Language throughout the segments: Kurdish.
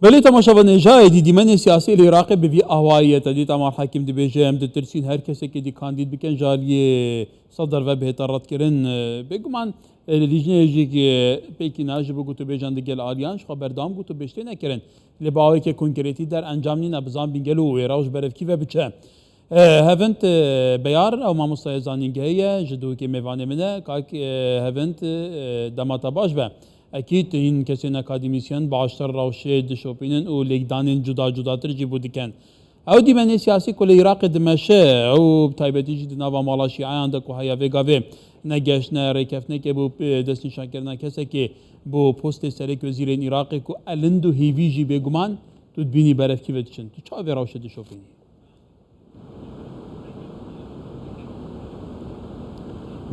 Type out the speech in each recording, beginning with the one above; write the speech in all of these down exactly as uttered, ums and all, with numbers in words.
Belê temaşevanê, jayê dî dîmenê siyasî li Iraqê bi vî awayî ye. Te dît Amal Hekîm dibêje, em ditirsîn her kesekê dî kandîd bikin ji aliyê Sedr ve bihête redkirin. E, bêguman, e, li Lîjneyê jî, e, pêkî na ji bo gotûbêjan digel aliyan ji xwe berdewam gotûbêj têne kirin. Lê bi awayekê konkretî derencam nîne, bizanbîn gelo wê rewş berev kî ve biçe. E, Hevind, e, Beyar, ew mamostayê zanîngehê ye, ji Duhokê mêvanê min e. Kak, e, Hevind, e, dema te baş be. Ekîd hîn kesên akademîsyen baştir rewşê dişopînin û lêkdanên cuda cudatir jî bo dikin. Ew dîmenê siyasî ku li Iraqê dimeşe, ew bi taybetî jî di nava mala şîeyan de ku heya vê gavê ne geşt ne rêkeftinekê bo, e, destnîşankirina kesekê bo postê serokê wezîrên Iraqê ku elind û hêvî jî bêguman tu dibînî berev kî ve diçin. Tu çawa vê rewşê dişopînî?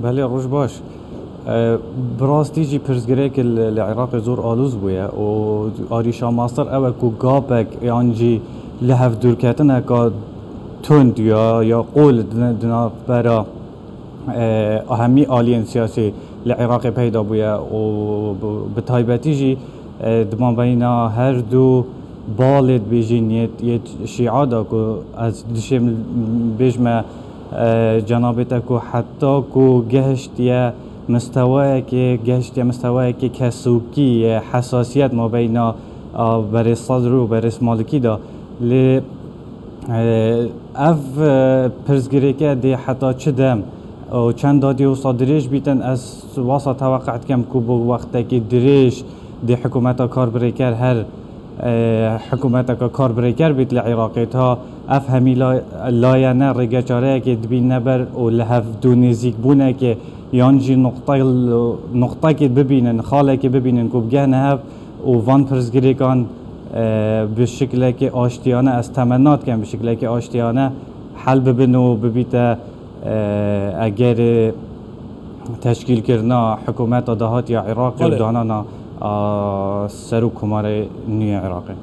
Belê, roj baş. E, bi rastî jî pirsgirêk li, li Iraqê zor alûz bûye û arîşa mastir ew e ku gapek yan jî li hevdûrketineka tund ya, ya qol di, di navbera, e, hemî aliyên siyasî li Iraqê peyda bûye û bi, bi taybetî jî e, di mabeyna her du balê dibêjin yê, yê şîa de ku ez dişêm bêjme, e, cenabê te ku heta ku gehiştiye mistewayekê, gehiştiye mistewayekê kesûkî yê hesasiyet mabeyna, a, berêz Sadr û berêz Malikî de. Lê, e, ev, e, pirsgirêke dê heta çi dem û çend dadî wisa dirêj bîtin, ez wasa teweqe dikim ku bo wextekî dirêj dê hikûmeta karbirêker her, e, hikûmeteke karbirêker bît li Iraqê. Ta ev hemî la-, layene rêgeçareyekê dibîne ber û li hev dû nêzîkbûnekê yan jî nuqte-, nuqtekê bibînin, xalekê bibînin ku bigehne hev û van pirsgirêkan, e, bi şiklekê aştiyane, ez temenna dikim bi şiklekê aştiyane hel bibin û bibîte e, eger teşkîlkirina hikûmeta dahatî ya Iraqê û Belê. danana, a, serokkomarê nû ya Iraqê.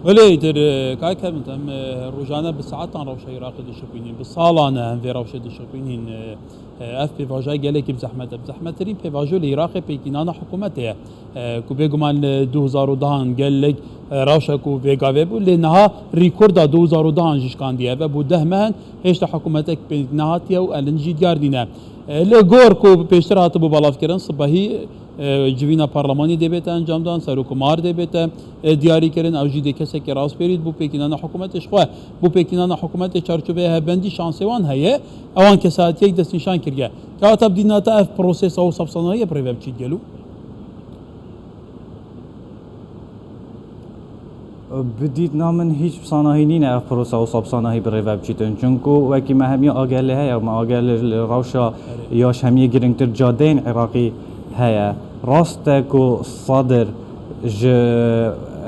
Belê, îtir, e, kak Hevint, em, e, rojane bi saetan rewşa Iraqê dişopînîn, bi salan e em vê rewşê dişopînîn, e, e, ev pêvajoya gelekî bi zehmet e. Bi zehmettirîn pêvajo li Iraqê pêkînana hikûmetê ye. E, ku bêguman li du hezar û dehan gelek, e, rewşa ku vê gavê bû, lê niha rîkorda du hezar û dehan jî şikandiye. Ev bû deh meh in, hêşta hikûmetek pêk nehatiye û elin jî diyar nîne. E, li gor ku pêştir hatibû belavkirin, sibehî, e, civîna parlemanî dê bête encamdan, serokkomar dê bête, e, diyarîkirin, ew jî dê kesekî raspêrî bo pêkînana hikûmetê ji xwe, bo pêkînana hikûmetê çarçoveya hevbendî şansê wan heye, ewan kesayetiyek destnîşan kiriye. Kewata bi dîna te ev prosesa wisa bi sanahiyê bi rê ve biçît gelo? Bi dîtina min hîç bi sanahî nîne ev prosa wisa bi sanahî bi rê ve biçîtin. Çunku wekî me hemiya ageh lê heye, me ageh li, li rewşa Erê. ya ji hemiyê girîngtir cadeyên Iraqî heye. Rast e ku Sadir ji, e,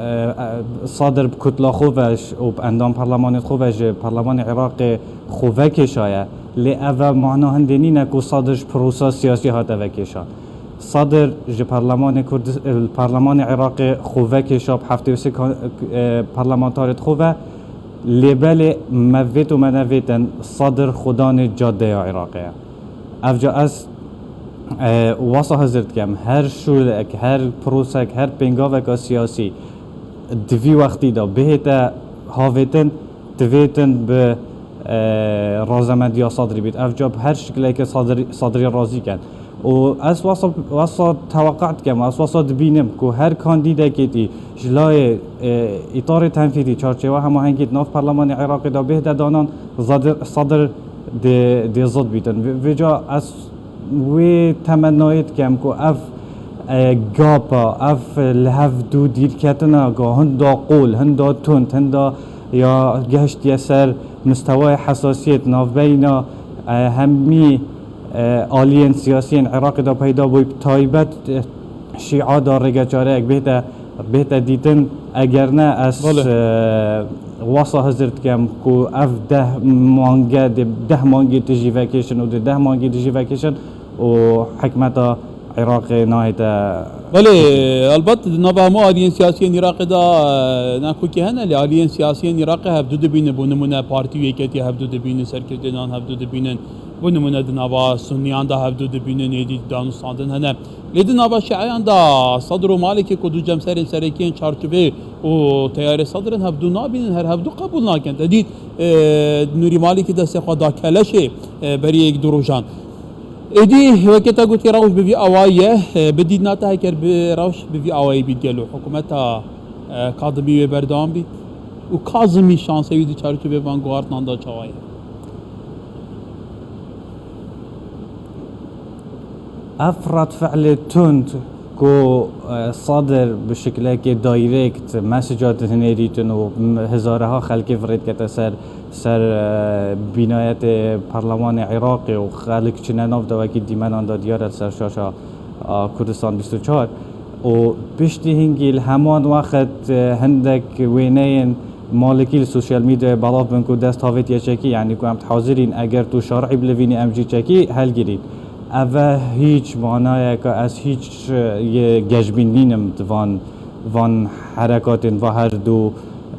e, Sadir bi kutla xwe ve ji, û bi endam parlemanê xwe ve ji parlemanê Iraqê xwe vekêşaye. Lê ev e mana hindê nîne ku Sadir ji prosa siyasî hate vekêşan. Sadir ji Parlemanê Kurdis-, li Parlemanê Iraqê xwe vekêşa bi heftê û sê ka-, e, parlamentarê xwe ve, lê belê me vêt û me nevêtin Sadir xudanê cadeya Iraqê ye. Evca ez, e, wasa hizir dikim, her şûlek, her prosek, her pêngaveka siyasî di vî wextî de bihête havêtin, divêtin bi, e, razemendiya Sadrî bît. Ev ca bi her şikleke Sadrî, Sadrî razî ken. Û ez wasa, wasa teweqe dikem, ez wasa dibînim ku her kandîdekê tî ji layê, e, îtarê tenfîdî, çarçewa hemahengî di nav Parlemanê Iraqê de bêhde danan, Zadir, Sadr dê, dê zid bîtin. Vê, vê ca ez wê temennayê dikem ku ev, e, gapa, ev li hev dû dîrketina ga hinda qol, hinda tund, hinda ya gehiştiye ser mistewayê hesasiyet navbeyna, e, hemî, e, aliyên siyasiyên Iraqê de peyda bûy, bi taybet, e, şîa de rêgeçareyek bête, bête dîtin. Eger ne, ez, Belê. e, wasa hizir dikem ku ev deh mange, dê deh mangê tijî vekêşin û dê deh mangê tijî vekêşin û hikmeta Iraqê nahête. Belê, elbet di nava hemû aliyên siyasiyên Iraqê de, e, nakokî hene, lê aliyên siyasiyên Iraqê hevdû dibînin, bo nimûne partî û yeketî hevdû dibînin, serkirdênan hevdû dibînin. Bo nimûne di nava Sunniyan de hevdu dibînin êdî danûstandin hene. Lê di nava Şiayan de Sadr û Malikî ku du cemserên serekî yên çarçovê û teyarê Sadr in hevdu nabînin, her hevdu qebûl nakin. Te dît, e, Nûrî Malikî destê xwe da keleşê, e, berî yek du rojan. Êdî weke te gotî rewş bi vî awayî ye, e, bi dîtina te heker bi rewş bi vî awayî bît gelo hikûmeta, e, Kazimî wê berdewam bît û Kazimî şansê wî di çarçovê van guhartinan de çawa ye? Ev redfe'lê tund ku, e, Sadr bi şiklekê direct meseca dinêrîtin û m-, hezareha xelkê virê dikete ser, ser, e, bînayetê Perlemanê Iraqê û xelk çine nav de wekî dîmenan de diyar e li ser şaşa, a, Kurdistan bîst û çar. Û piştî hingî li heman wext, e, hindek wêneyên Malikî li sosyal medyayê belav bin ku dest havêtiye çekî, yanî ku em hazir în eger tu şer'î bilivînî em jî çekî helgirîn. Ev e hîç manayeke, ez hîç, e, yê gejbîn nînim di van, van herekatên va her du,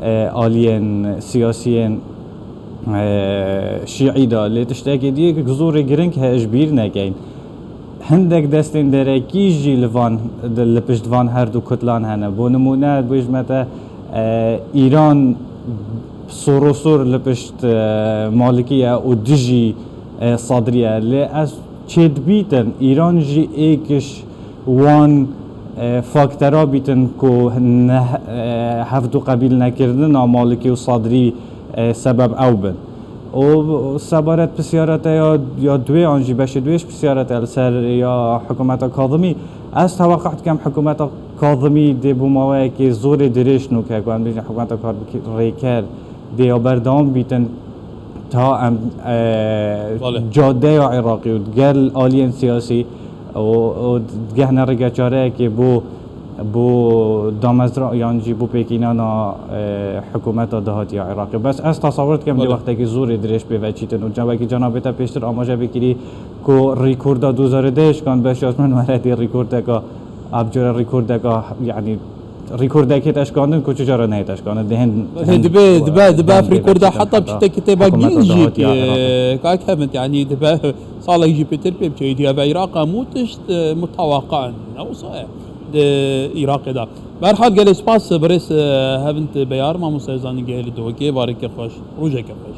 e, aliyên siyasiyên, e, şîî de. Lê tiştekê dî yek zorê giring heye ji bîr nekeyn. Hindek destên derekî jî li van, li pişt van her du kutlan hene. Bo nimûne, bêjme te, e, Îran sorosor li pişt, e, Malikî ye û dijî, e, Sadrî ye. Lê ez çêdibîtim, Îran jî êk ji wan, e, faktera bîtin ku ne, e, hevdu qebîl nekirina Malikî û Sadrî, e, sebeb ew bin. Û sebaret pisyara te ya, ya duê an jî beşê duê ji pisyara te li ser ya hikûmeta Kazimî, ez teweqqa dikim hikûmeta Kazimî dê bo maweyekê zorê dirêj nûke, ku em bêjin hikûmeta Kazimî rêker dê ya berdewam bîtin ta em, e, Bale. Cadeya Iraqî û gel aliyên siyasî û, û digehne rêgeçareyekê bo, bo damezra yan jî bo pêkînana, e, hikûmeta dahatiya Iraqê. Bes ez tesewir dikim dê Bale. Wextekî zorê dirêj pê veçîtin û cewekî cenabê te pêştir amaje bikirî ku rîkorda du hezar û deh kan beş yaz min were dê rîkordeka, ev cure rîkordeka, yanî rîkordekê te şikandin ku çi cara neyê te şikandin. Dê hin, Lê hin dibe, dibe, dibe ev hin rîkorda dê heta heta çitekî tê ba hikûmeta gîn jî, dahatiya Iraqê. E, kak Hevin, yanî dibe salek jî pêtir pê biçe. Êdî ev Iraq hemû tişt, e, mutewaqan. Ne wisa ye. Di Iraqê de. Berhal gelê spas, birêz, e, Hevin Beyar, mamoste zanîngehê li Duhokê, bareke xweş, rojeke xweş.